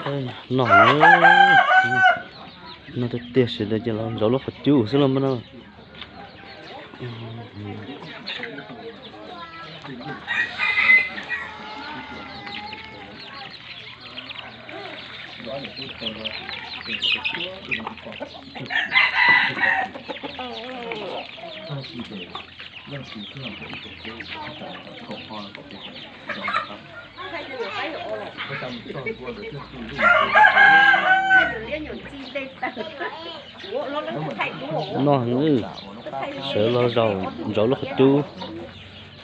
Noj, noj tiag tiag, sawv daws ces los ntsauv lub qhov cub xwb los mas no. Noj heev, sawv los zaum ntsauv lub qhov cub,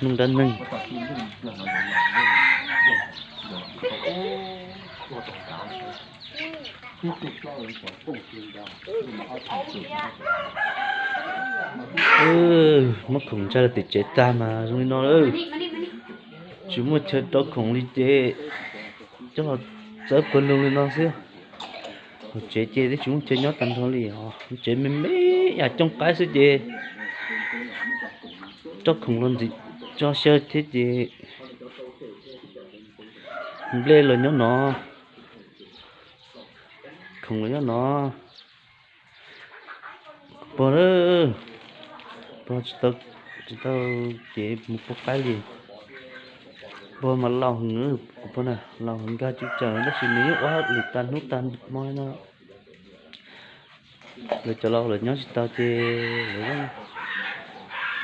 nug dab neeg. Muab khoom ntsaig los tim tsev tag mas zoo li no lawm. Tsis muaj chaw rau khoom li ces coj los txawb puag nroog li no xwb. Hauv tsev ces twb tsis muaj chaw nyob tag nrho li os, tsev me me yam cooj qaib xwb ces coj khoom los ntxim tso xyaw thiab ces nplej los nyob no, khoom los nyob no. Pog, pog tsis tau, tsis tau ces mus pub qaib li. Pog mas laus heev, kuv pog na laus heev nkag cub caws tab sis nws yeej ua hauj lwm tag hnub tag hmo no. Lawv cov laus lawv nyob tsis tau ces lawv yeej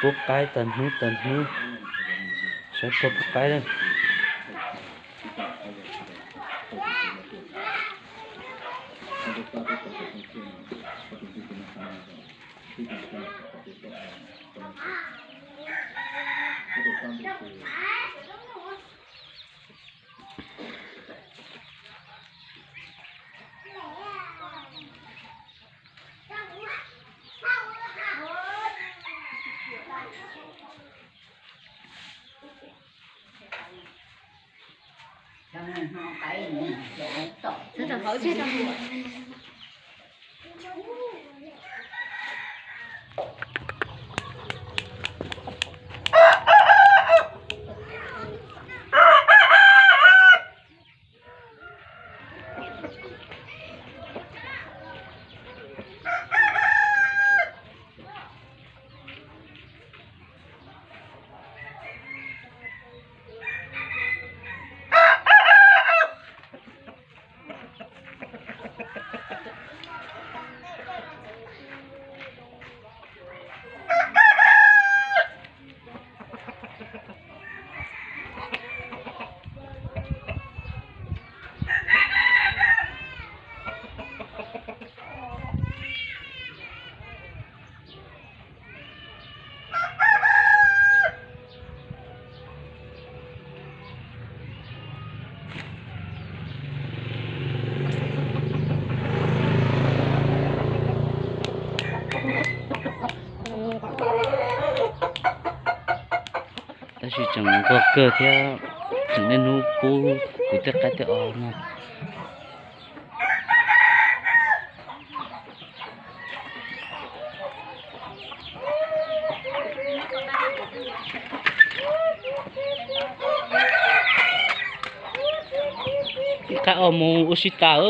pub qaib tag hnub tag hnub, saib pog pub qaib na. Tab sis tseem nquag kawg thiab, tseem niaj hnub pub kuv tej qaib tej os no. Qaib os mus ua si tas.